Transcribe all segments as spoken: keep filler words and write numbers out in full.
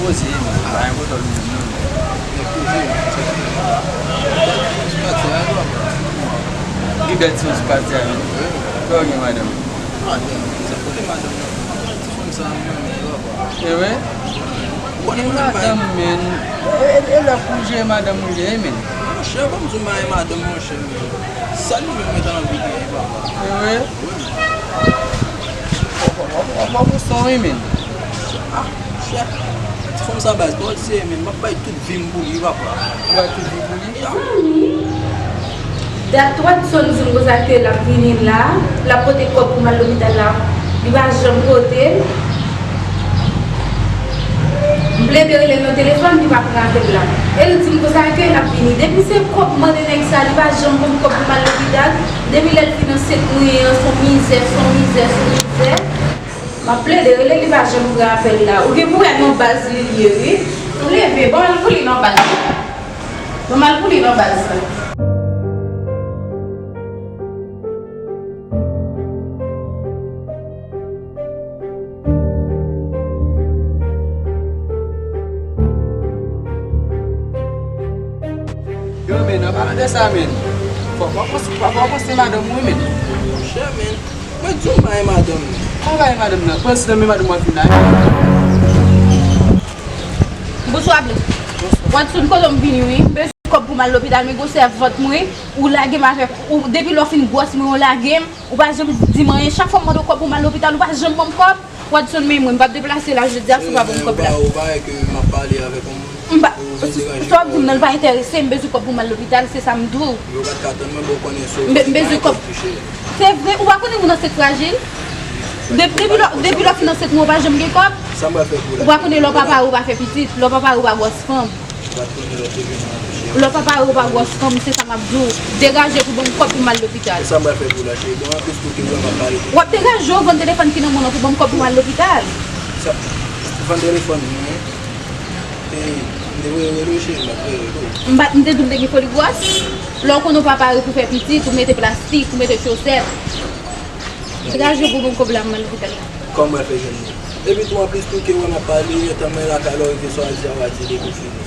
Poze, men, pa gen pwoblèm, non. Li bèl ti pati a, men. Kò gen madanm. Madanm, sa kote madanm nan? Ti fanm sa, m renmen, papa. E vre? Ou konnen madanm, men. E, e, e lè pou jere madanm ou ye, men. Monchè, ban m di w, m pa gen madanm, monchè, men. Sèl li menm mwen ta anvi genyen, papa. E vre? Wi, men. W ap, w ap, w ap, w ap, w ap, w ap, wi, men. Ah, chè. Ti fanm sa baz, pa w di se, men, m ap bay tout vi m pou li, papa. Ou bay tout vi pou li? Dat Watson di m konsa ke l ap vini la, l ap pote kòb pou m al lopital la, li pa janm pote l. M plede rele l nan telefòn, li pa pran apèl la. E l di m konsa ke l ap vini. Depi se kòb mande nèg sa, li pa janm ban m kòb pou m al lopital. Depi lè l fin ansent mwen an, se yon mizè, se yon mizè, se yon mizè. M ap plede rele, li pa janm pran apèl la. Ou gen pou wè nan baz li l ye, wi. Ou leve, ban m al pou li nan baz la. Ban m al pou li nan baz la. Yo, men, an palan de sa, men, fòk w panse, fòk w panse madanm ou, men. Monchè, men, mwen di w m pa gen madanm, men. Kòman w pa gen madanm nan? Pran ti nan men madanm w ap vin la. Bonswa, Blé. Bonswa. Watson, kote m vini, wi. M bezwen kòb pou m al lopital, men gwosè vant mwen, ou lage m avèk, ou, depi lè w fin gwòs mwen, ou lage m, ou pa janm di m anyen. Chak fwa m mande w kòb pou m al lopital, ou pa janm ban m kòb. Watson, men mwen, m p ap deplase la jodi a si w pa ban m kòb la. Ou pa, ou pa wè ke m ap pale avèk yon moun? M pa, sa w ap di m nan, l pa enterese m, bezwen kòb pou m al lopital, se sa m di w. Yo pa t ka tann mwen, bon, konnen so, m bezwen kòb. Se vre, ou pa konnen moun ansent frajil? De-, depi lè, depi lè w fin ansent mwen, ou pa janm gen kòb? Sa m pral fè pou la? Ou pa konnen lè w pa pare, ou pa fè pitit, lè w pa pare, ou pa gwòs fanm. Lè w pa pare, ou pa gwòs fanm, se sa m ap di w. Degaje pou ban m kòb pou m al lopital. Sa m pral fè pou la, cheri? Bon, anplis tou ke w wè m ap pale. W ap degaje w, vann telefòn ki nan men w lan pou ban m kòb pou m al lopital. Sa, vann telefòn mwen, e, m te voye rele w, cheri, m pa t voye rele w. M pa, m te di w m te gen foli gwòs. Lè w konnen w pa pare pou fè pitit, ou mete plastik, ou mete chosèt. Degaje w pou ban m kòb la, m al lopital la. Kòman w fè jwenn li? Epi tou, anplis tou ke w wè m ap pale, etan mwen lakay la, w rive swazi a, w a di li pou fini.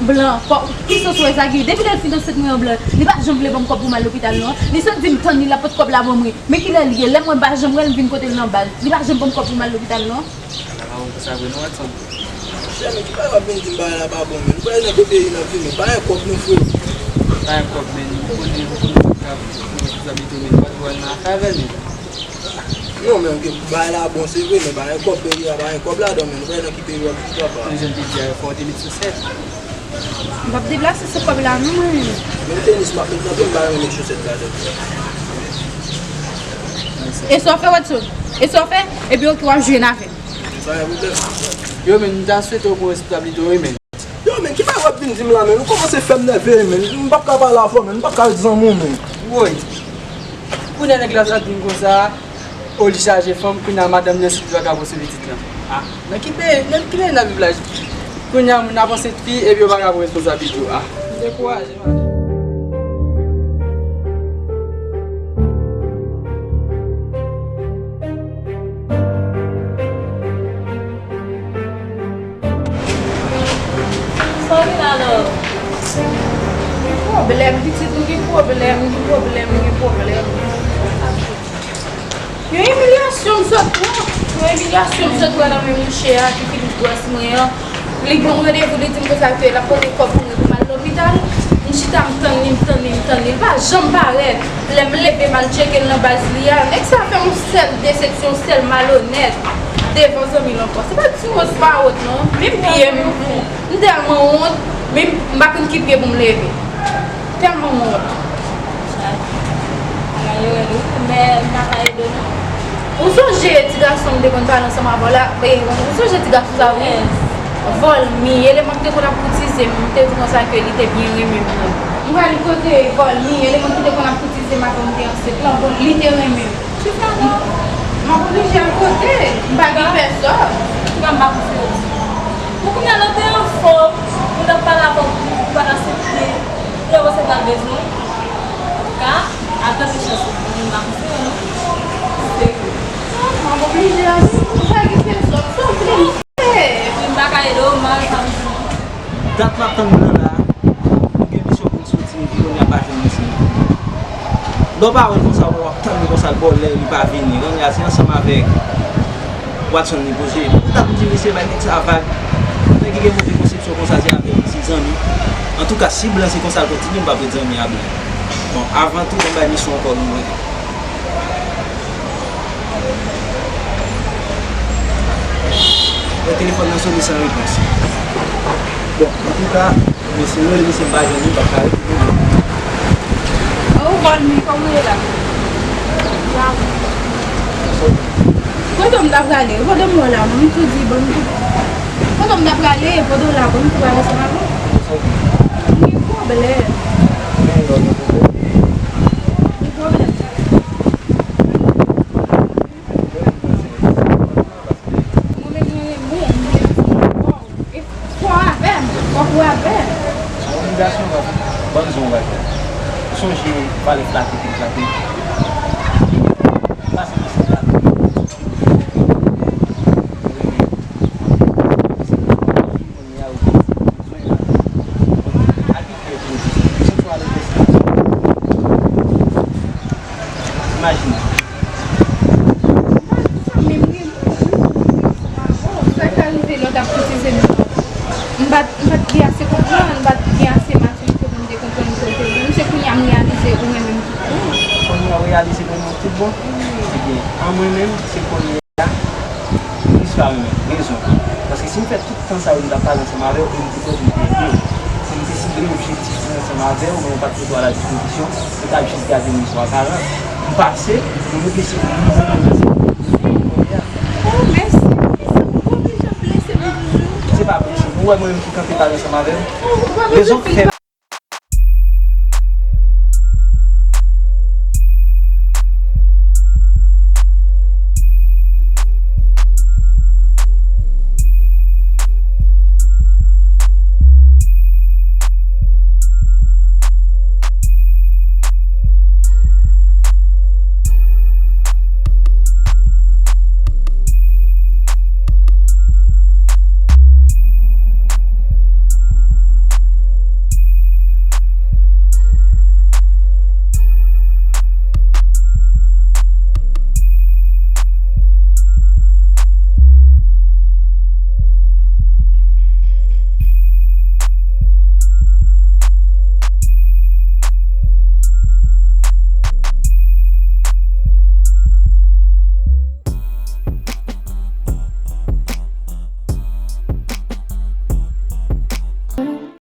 Blan, kò, ki sans w wè sa gen? Depi lè l fin ansent mwen an, Blan, li pa janm vle ban m kòb pou m al lopital, non. Li sot di m tann li, l ap pot kòb la ban mwen. Men kilè l ye? Lè mwen pa janm wè l, m vin kote l nan baz. Li pa janm ban m kòb pou m al lopital, non. Ala pa bon konsa vre non, Watson. Monchè, men ki bagay w ap vin di m bagay la pa bon, men. Nou prale nan de peyi n ap viv, men pa gen kòb non, freo. Pa gen kòb, men. Ou konnen, ou konnen kòb la, responsabilite w, men. Ou pa t wè nan afè avè l, men. Non, men, ok, bagay la bon, se vre, men pa gen kòb, peyi a pa gen kòb ladan, men. Nou prale nan ki peyi w ap viv, papa? Jan m te di a, fò w te met chosèt. M p ap deplase sou kòb la, non, mwen. Menm tenis m ap met nan pye m, m pa renmen met chosèt ladan. E sa w fè, Watson? E sa w fè? Ebyen, ok, w ap jwenn avè m. Sa gen pwoblèm. Yo, men, m ta swete w pran responsablite w, wi, men. Yo, men, ki bagay w ap vin di m la, men? Ou kòmanse fè m nève, men. M p ap ka pale avè w, men. M p ap ka ret zanmi w, men. Woy. Kounye a nèg la sot di m konsa, o, li chaje fanm, kounye a madanm li ansent, li pa ka pran swen pitit lan. Ah, nan ki peyi, nan ki peyi n ap viv la? Kounye a moun ap ansent fi, epi yo pa ka pran responsablite yo. Ah, dekouraje, madanm. Sa w gen la, non? Gen pwoblèm, pitit, nou gen pwoblèm, gen pwoblèm, gen pwoblèm. Yon imilyasyon m sot pran, yon imilyasyon m sot pran nan men mouche a ki fin gwòs mwen an. Li ban m randevou, li di m konsa ke l ap pote kòb pou mwen pou m al lopital. M chita, m tann li, m tann li, m tann li. Li pa janm parèt. Lè m leve, m al tcheke l nan baz li a. Nèg sa fè m yon sèl desepsyon, yon sèl malonèt devan zanmi l ankò. Se pa ti wòz pa wòt non. Menm pye m, m tèlman wont, menm m pa konn ki pye pou m leve. Tèlman m wont. Bagay yo rèd wi, men m pa ka ede w non. Ou sonje ti gason m te konn pale ansanm avè w la, e, ou sonje ti gason sa wi? Vòlmi, eleman ki te konn ap koutize m, m te di konsa ke li te byen renmen m nan. M pral kote Vòlmi, eleman ki te konn ap koutize m avan m te ansent lan, bon, li te renmen m. Kisa non? M ap oblije al kote, m pa gen pèsòn. Kisa m pa koute w? Bon, kounye a la te anfòm, moun ap pale avè w, ou pa t aksepte. Lè w resevwa bezwen, ka, al tante chans ou, moun pa konseye w non. Serye. M ap oblije ale, ou pa gen pèsòn, sa w vle m fè? Epi m pa ka ede w, m al Dat m ap tann blan la, nou gen misyon pou n soti, epi kounye a pa jwenn misye. Lè w pa wè l konsa, w ap tann li konsa, l ba w lè, li pa vini. Kounye a, se ansanm avèk Watson li poze. Ou t ap di misye bay nèg sa vag. Nèg ki gen move konsepsyon konsa, se avè l, se zanmi. Antouka, si blan se konsa l kontinye, m p ap ret zanmi a blan. Bon, avan tou, ann bay misye yon kòd mwen. Bon, telefòn nan sone san repons. Bon, antouka, mesye, mwen, mesye, m pa jwenn li, m p ap ka rete. Oh, Valmy, kòman w ye la? Kote m ta prale? Pandan m wè la, m tou di, bon, m tou. Kote m ta prale? Pandan w la, bon, m tou prale ansanm avè w. M gen pwoblèm. M gen pwoblèm. Mwen menm, mwen renmen w, mwen renmen w. E fò avè m, fòk ou avè m. Se yon obligasyon, w ap ban m zon w ap fè. Ou sonje valè flate ki flate. Pase misye la. Kounye a, ou gen ti bezwen la. Abitye pou ou. Se swa le destin. Imajine. Sa k ta rive lè w t ap koutize nou? M pa t, m pa t gen ase konprann, m pa t gen ase matirite pou m te konprann kote w ye. Se kounye a m reyalize ou menm menm tout bon. Kounye a w reyalize mwen menm tout bon? Ebyen, an mwen menm, se kounye a plis pa mwen menm, rezon. Paske si m fè tout tan sa yo, m t ap pale ansanm avè w, e m te pwomèt m te ede w. Si m te sible objektif mwen ansanm avè w, men w pa t mete w a la dispozisyon, ou t ap jis gade m yon swa karan. M pase, m replese pou mwen, m replese pou mwen, kounye a. Oh, mèsi. Poukisa w oblije ap blese m toujou? Se pa blese. Ou wè mwen menm ki kanpe pale ansanm avè w? Rezon k fè